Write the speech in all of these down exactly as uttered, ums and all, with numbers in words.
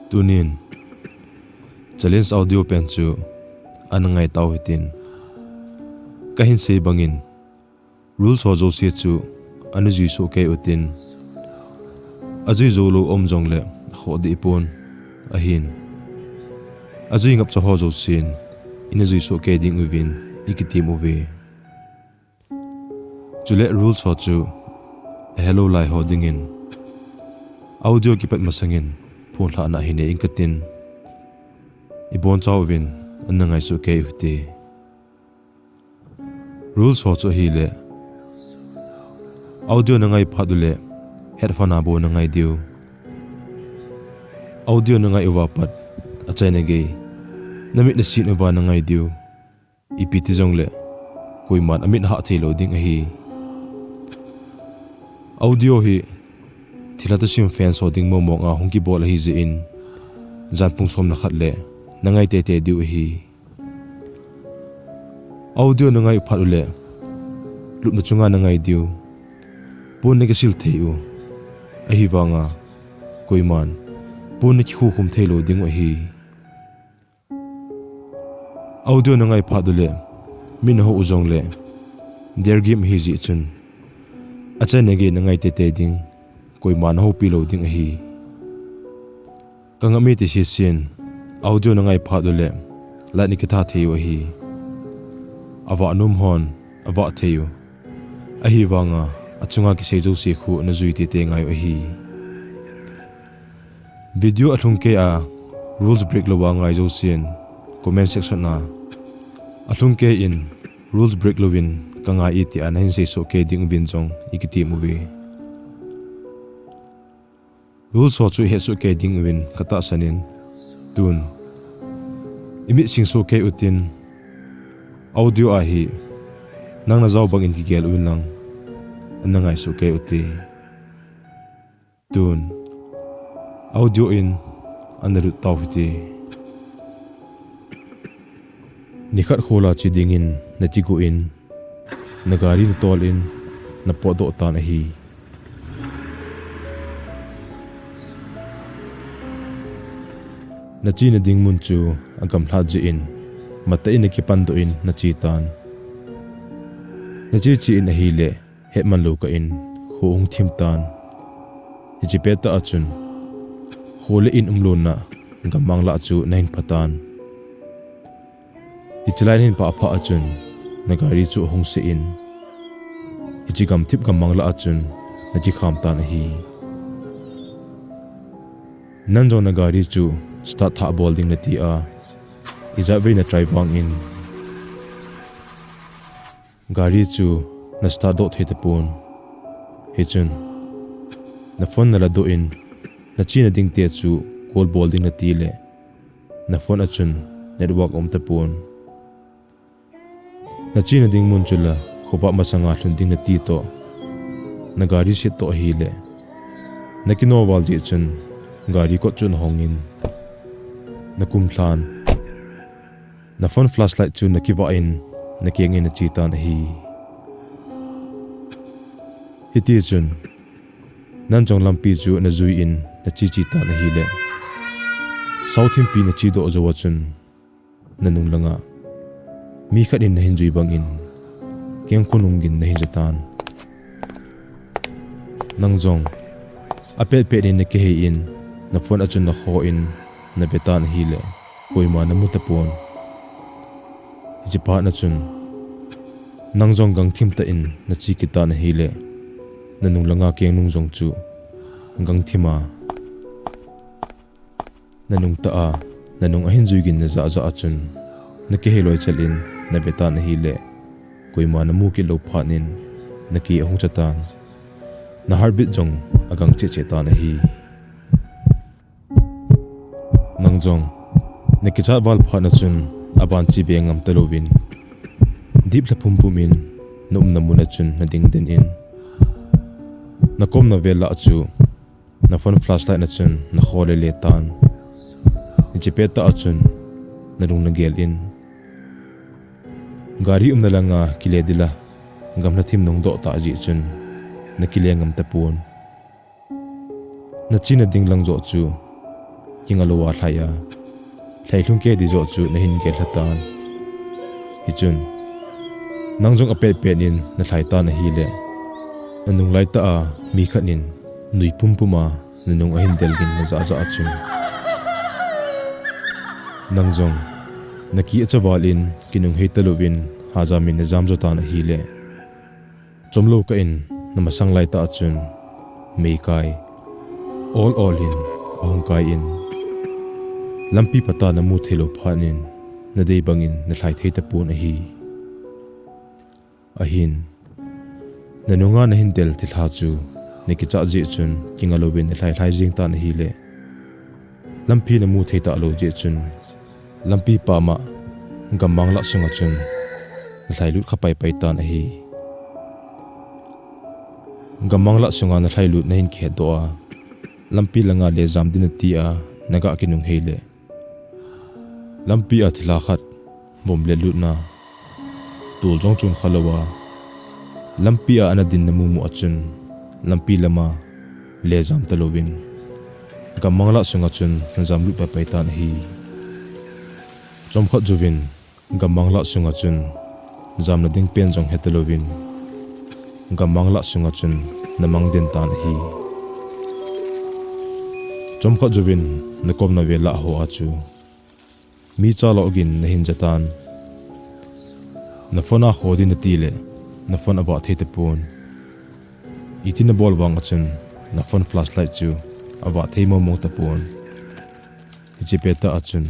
Tunin challenge audio pen chu ana ngai tau hitin. Kahin sei bangin rules ho jouse chu ana jui soh kei utin. Ajui jou lou um jongle akhoh deh pon ahin. Ajui ngap cha ho jousen ina jui soh kei ding uvin ikitem uve. Chule rules ho chu ahelou lai ho dingin audio kipat masangin phone lhahna hi nei inge katin. Ibon chauvin ana ngai soh kei uhite. Rules ho chu ahile, audio na ngai phat uleh headphone a bou na ngai diu. Audio na ngai uva pat achaina gei namit nasin uva na ngai diu. Ipi ti jongle koiman amit ahah thei lou ding ahi. Audio hi thilha thusim fans ho ding mong mong a hung kibol ahi jeh in, jan pung som le khat le na ngai tei tei diu ahi. Audio na ngai u phat uleh lupna chunga na ngai diu. Pon na kisil thei u. Ahivanga koiman pon na kikhukhum thei lou ding u ahi. Audio na ngai phat uleh mi na hou u jongle dare game ahi jeh chun achaina gei na ngai tei tei ding, koiman na houpi lou ding ahi. Ka ngap mi ti sisen audio na ngai phat uleh light na kitha thei u ahi. Avah nom hon avah thei u. Ahivanga achunga kisei jouse khu na jui tei tei ngai u ahi. Video alhung kei a rules break louva ngai jousen comment section a alhung kei in rules break louvin ka ngai e tia nahin sei soh kei ding uvin jong ikitem uve. Rules ho chu ihet soh kei ding uvin ka tahsan in, tun imit sing soh kei utin. Audio a hi nang na jao bangin kigel uvin lang ana ngai soh kei ute. Tun audio in ana lut tau hite. Nikhat khola che dingin na kigo in, na gari na tol in na potdoh tan ahi. Na chena ding mun chu agamlhat jeh in, matah in na kipandoh in na che tan. Na che che in ahile, hetman lou kah in kho hung thim tan. Hiche pettah a chun kho le in umlouna gammang lah chu nahin phah tan. Hiche lai nahin phah phah a chun na gari chu ahung se in, hiche gamthip gammang lah a chun na kikham tan ahi. Nang jong na gari chu start thah bol ding nati a, ijat vei na try vangin gari chu na start doh thei tapon. Hichun na phone na ladoh in, na chena ding te chu call bol ding nati le, na phone a chun network aum tapon. Na chena ding mun chu la khovah masanga lhun ding nati toh, na gari seat toh ahile, na kino val jeh chun gari kot chu na hong in, na kum lhan. Na phone flashlight chu na kivah in, na keng in na che tan ahi. Hiti chun nang jong lampi chu na jui in na che che tan ahile, south thimpi na che doh jou a chun, na nung langa mi khat in nahin jui bangin keng khonung gin nahin ja tan. Nang jong apet pet in na kihei in, na phone a chun na kho in na ve tan ahile, koima na mu tapon. Hiche phat na chun nang jong gang thim tah in na che kit tan ahile, na nung langa keng nung jong chu gang thim a, na nung tah a, na nung ahin jui gin na jah jah a chun, na kihei loi chel in na ve tan ahile, koima na mu kit lou phat in na ki ahung cha tan. Na heartbeat jong agang cheh cheh tan ahi. Nang jong na kichat val phat na chun aban che be ngam talouvin, dip lha phum phum in na umna mun a chun na ding den in, na komna vel lah chu na phone flashlight na chun na kho le le tan. Hiche pettah a chun na lung na gel in, gari umna langa kile ding la gamla thim nung doh tah jeh chun na kile ngam tapon. Na chena ding lang joh chu kinga lou a lhai a, lhai lhung kei di joh chu nahin gel lha tan. Hichun, nang jong apet pet in nalhai tan ahile, nanung lai tah a mi khat in nui pum pum a nanung ahin del gin najah jah a chun, nang jong nakicha val in kinung hei talouvin hajam in najam jo tan ahile, chomlou kah in namasang lai tah a chun meikai ol ol in ahung kai in, lampi pata namu theilou phat in nadei bang in nalhai thei tapon ahi. Ahin, nanung a nahin del thilha chu nakichat jeh chun kinga louvin nalhai lhai jeng tan ahile, lampi namu thei talou jeh chun lampi pam a gammang lah sunga chun nalhai lut kha pai pai tan ahi. Gammang lah sunga nalhai lut nahin kihet doh a, lampi langa le jam din nati a naga kinung hei le, lampi a thilha khat vom le lutna tol jong chun kha lou a, lampi a ana din namu mu a chun lampi lama le jam talouvin gammang lah sunga chun najam lut pai pai tan ahi. Chomkhat jouvin gammang lah sunga chun jamna ding pen jong he talouvin gammang lah sunga chun namang den tan ahi. Chomkhat jouvin nakom navel lah ho a chu mi cha lou gin nahin ja tan. Na phone a kho din nati le, na phone avah thei tapon. Iti nabol vang a chun na phone flashlight chu avah thei mong mong tapon. Hiche pet tah a chun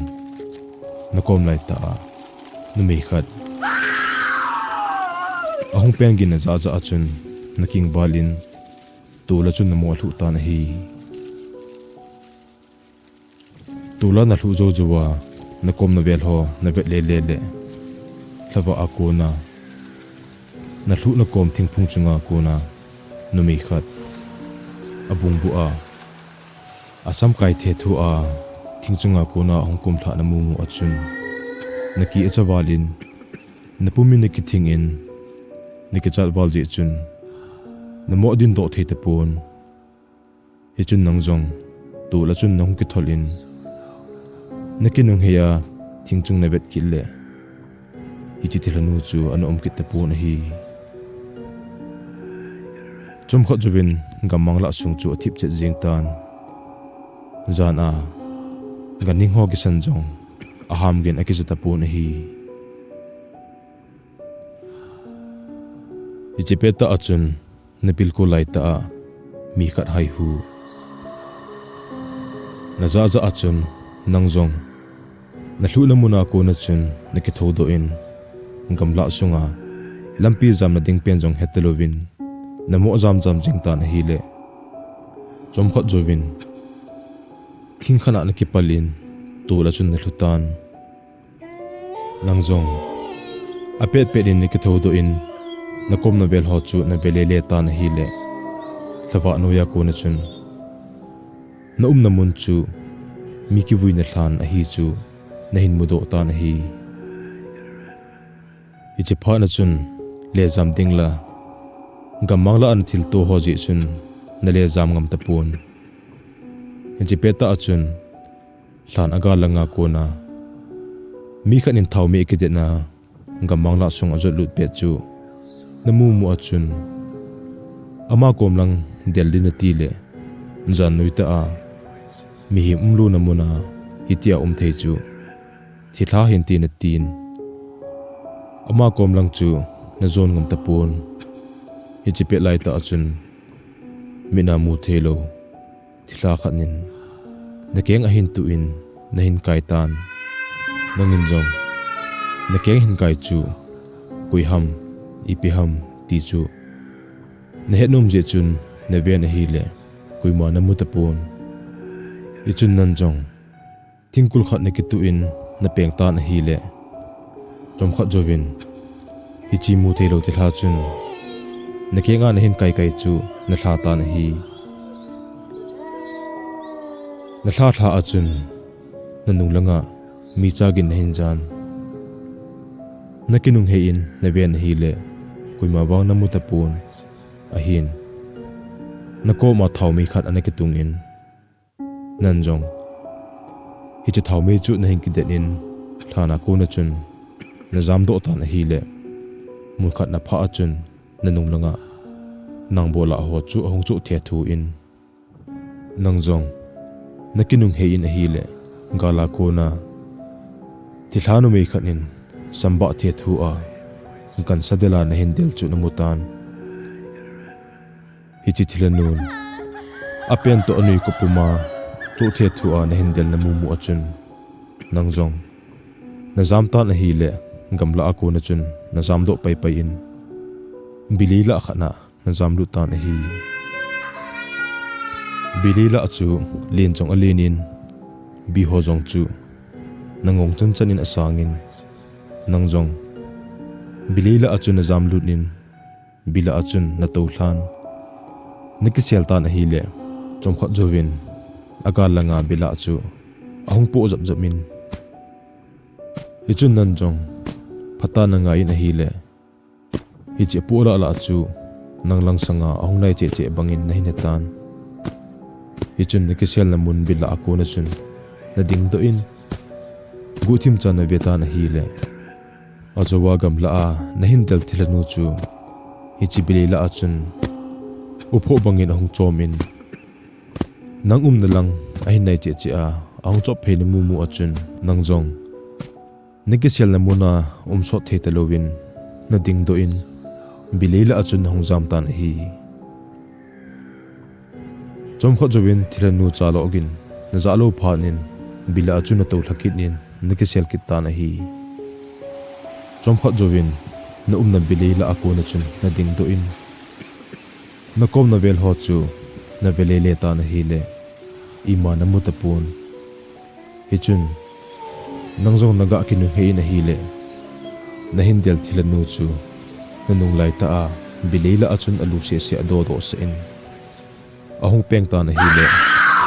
nakom lai tah a numei khat ahung peng gin najah jah a chun nakingval in tol a chun namo lhuh tan ahi. Tol a nalhuh jou jou a, nakom navel ho navet le le le, lhavah a kona nalhuh nakom thingphung chunga kona numei khat abung bu a, asam kai thethu a, thing chunga kona ahung kum lhah namu mu a chun nakicha val in, napum in nakithing in, nakichat val jeh chun namo din doh thei tapon. Hichun nang jong tol a chun nahung kithol in, nakinung hei a thing chung navet kit le, hiche thilha nu chu ana um kit tapon ahi. Chomkhat jouvin gammang lah sung chu athip chet jeng tan. Jan a ganhing ho kisan jong aham gin akija tapon ahi. Hiche pet tah a chun nabilkol lai tah a mi khat haihu najah jah a chun nang jong nalhuhna mun a kona chun nakithou doh in, gamlah sunga lampi jamna ding pen jong he talouvin namo jam jam jing tan ahile, chomkhat jouvin thing khat a nakipal in tol a chun nalhu tan. Nang jong apet pet in nakithou doh in, nakom navel ho chu nave le le tan ahile, lhavah noiya kona chun naumna mun chu mi kivuina lhan ahi chu nahin mudoh tan ahi. Hiche phat a chun le jam ding la, gammang lah a nathilto ho jeh chun nale jam ngam tapon. Hiche pet tah a chun lhan agal langa kona mi khat in thao meh kidetna gammang lah sung ajot lut pet chu namu mu a chun, ama kom lang del din nati le, jan noi tah a mihem umlouna mun a hitia um thei chu thilha hin tin atin, ama kom lang chu najon ngam tapon. Hiche pet lai tah a chun mit a mu theilou thilha khat in nakeng ahin tuh in nahin kai tan. Nangin jong nakeng hin kai chu koi ham, ipi ham ti chu nahet nom jeh chun naven ahile, koima namu tapon. Hichun nang jong thingkul khat nakituh in napeng tan ahile, chomkhat jouvin hiche mu theilou thilha chun nakeng a nahin kai kai chu nalha tan ahi. Nalha lha a chun nanung langa mi cha gin nahin jan. Nakinung hei in naven ahile, koima vang namu tapon. Ahin, nakoma thao mei khat ana kitung in, nang jong Hiche thaomei chu nahin kidet in, lhan a kona chun najamdoh tan ahile, mun khat naphah a chun nanung langa nangbola ho chu ahung choh thethu in, nang jong nakinung hei in ahile, gal a kona thilha numei khat in sambah thethu a gansa del a nahin del chu namu tan. Hiche thilha nun apen toh anui kop puma choh thethu a nahin del namu mu a chun, nang jong najam tan ahile, gamla a kona chun najamdoh paipai in, bilei lah khat na najam lut tan ahi. Bilei lah chu len jong alen in, bi ho jong chu nangong chanchan in asang in, nang jong bilei lah a chun najam lut in, bi lah a chun natou lhan. Nakisel tan ahile, chomkhat jouvin agal langa bi lah chu ahung poh japjap in, hichun nang jong phatah a nangai in ahile, hiche apoh lah lah chu nang lang sanga ahung nai cheh cheh bangin nahin he tan. Hichun nakiselna mun bi lah a kona chun nadingdoh in, guhthim chan nave tan ahile, ajou a gamla a nahin del thilha nu chu hiche bilei lah a chun uphoh bangin ahung chom in, nang umna lang ahin nai cheh cheh a ahung chop phei namu mu a chun, nang jong nakiselna muna um sot thei talouvin nadingdoh in, bilei lah a chun nahung jam tan ahi. Chomkhat jouvin thilha nu chalou gin najah lou phat in, bi lah a chun natou lha kit in nakisel kit tan ahi. Chomkhat jouvin naumna bilei lah a kona chun nadingdoh in, nakom navel ho chu nave lele tan ahile, ima namu tapon. Hichun nang jong naga kinung hei in ahile, nahin del thilha nu chu nanung laitah a bilei lah a chun alu sehseh a dodoh sah in, ahung peng tan ahile,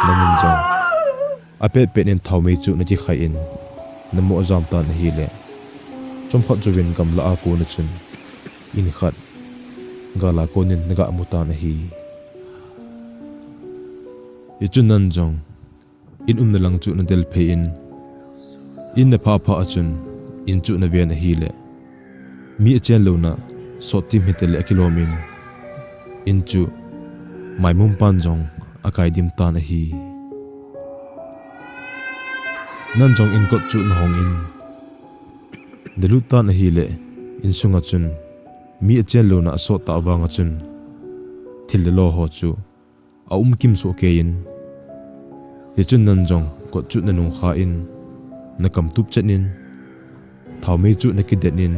nangin jong apet pet in thaomei chu nakikhai in, namoh jam tan ahile, chomkhat jouvin gamla a kona chun in khat gal a konin naga mu tan ahi. Hichun nang jong in umna lang chu nadel phei in, in naphah phah a chun in chu naven ahile, mi achen louna sot tim hitale akilom in, in chu maimum pan jong akai dim tan ahi. Nang jong in kot chu nahong in, nalut tan ahile, insunga chun mi achen louna asot tah vanga chun thil le lo ho chu aum kim soh kei in, hichun nang jong kot chu nanung kha in, nakam tup chet in, thaomei chu nakidet in,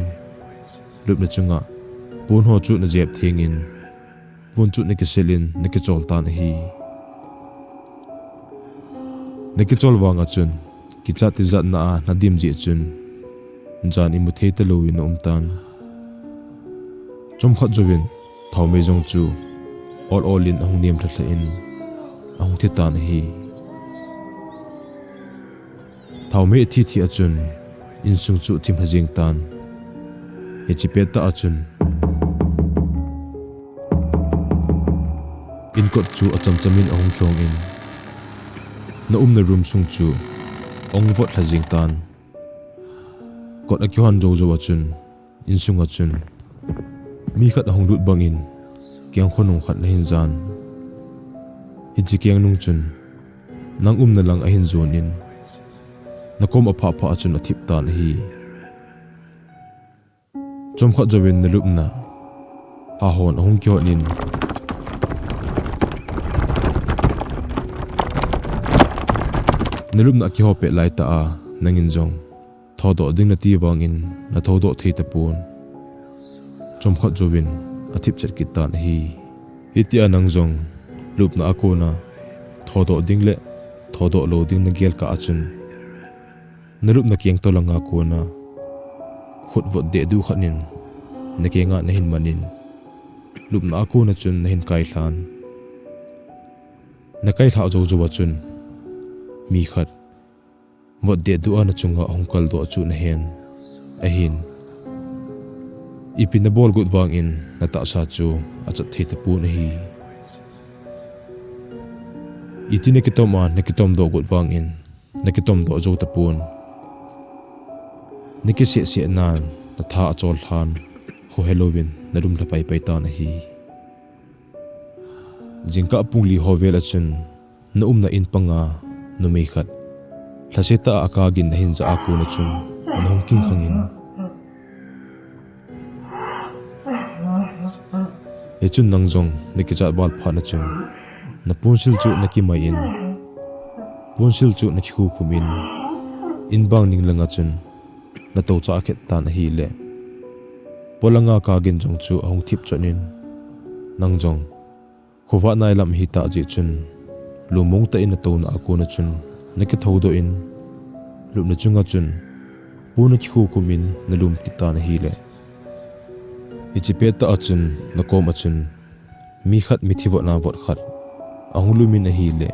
lupna chunga pon ho chu najep theng in, pon chu nakisel in nakichol tan ahi. Nakichol vanga chun kichat tijatna a nadim jeh chun jan imu thei talouvin naum tan. Chomkhat jouvin thaomei jong chu ol ol in ahung nem lha lha in ahung thi tan ahi. Thaomei athi thi a chun insung chu thim lha jeng tan. Hiche pettah a chun in kot chu achamcham in ahung kihong in, naumna room sung chu ahung vot lha jeng tan. Kot akihon jou jou a chun insunga chun mi khat ahung lut bangin kengkho nung khat nahin jan. Hiche keng nung chun nang umna lang ahin jon in, nakom aphah phah a chun athip tan ahi. Chomkhat jouvin nalupna hahon ahung kihot in, nalupna akiho pet laitah a nangin jong thodoh ding nati vangin nathoudoh thei tapon. Chomkhat jouvin athip chet kit tan ahi. Hitia nang jong lupna a kona thodoh ding le thodoh lou ding nagel kah a chun, nalupna keng tolanga kona khut vot dehduh khat in nakenga nahin man in, lupna a kona chun nahin kai lhan. Nakai lhah jou jou a chun mi khat vot dehduh a nachunga ahung kaldoh chu nahen. Ahin, ipi nabol got vangin natahsa chu achat thei tapon ahi. Iti nakitom a nakitomdoh got vangin nakitom doh jou tapon. Nakiseh seh nan, natha achol lhan, khohe louvin nalum lha pai pai tan ahi. Jingkah pung li ho vel a chun, naumna in panga numei khat lhase tah a kagin nahin jah a kon a chun, nahung kingkhang in. Hichun nang jong nakichat val phat na chun, naponsil chu nakimai in, ponsil chu nakikhukhum in, in bang ning langa chun natou chah khet tan ahile, polanga kagin jong chu ahung thip chot in, nang jong khovah nai lam hitah jeh chun, lungmong tah in natouna a kon a chun nakithou doh in, lupna chunga chun pon nakikhukhum in nalum kit tan ahile, hiche pettah a chun nakom a chun mi khat mithi votna vot khat ahung lum in ahile,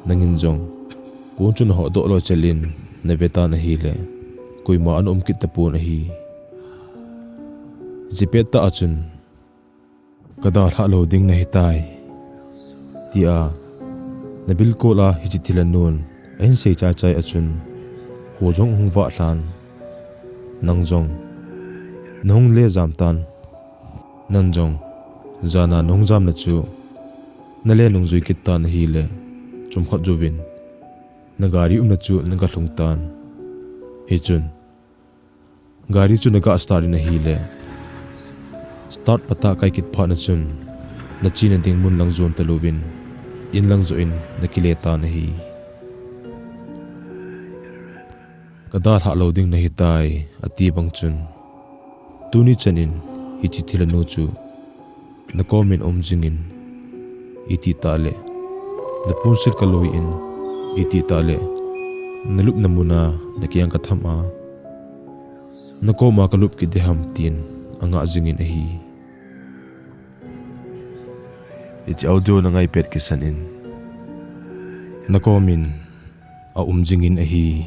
nangin jong pon chu nahoh doh loi chel in nave tan ahile, koima ana um kit tapon ahi. Hiche pettah a chun, kadalhah lou ding nahitai, tia nabilkol a hiche thilha nun ahin sei chai chai a chun, kho jong ahung vah lhan. Nang jong nahung le jam tan. Nang jong jana nahung jamna chu nale nungjui kit tan ahile, chomkhat jouvin nagari umna chu nagalhung tan. Hichun gari chu naga start in ahile, start patah kai kit phat na chun, nachena ding mun lang jon talouvin, in lang joh in nakile tan ahi. Kadalhah lou ding nahitai, ati bang chun, tuni chan in hiche thilha nu chu nakom in aum jing in, iti tah le naponsil kaloi in, iti tah le nalupna muna nakeng katham a, nakoma kalup kit ding ham tin angah jing in ahi. Hiche audio nangai pet kisan in, nakom in aum jing in ahi.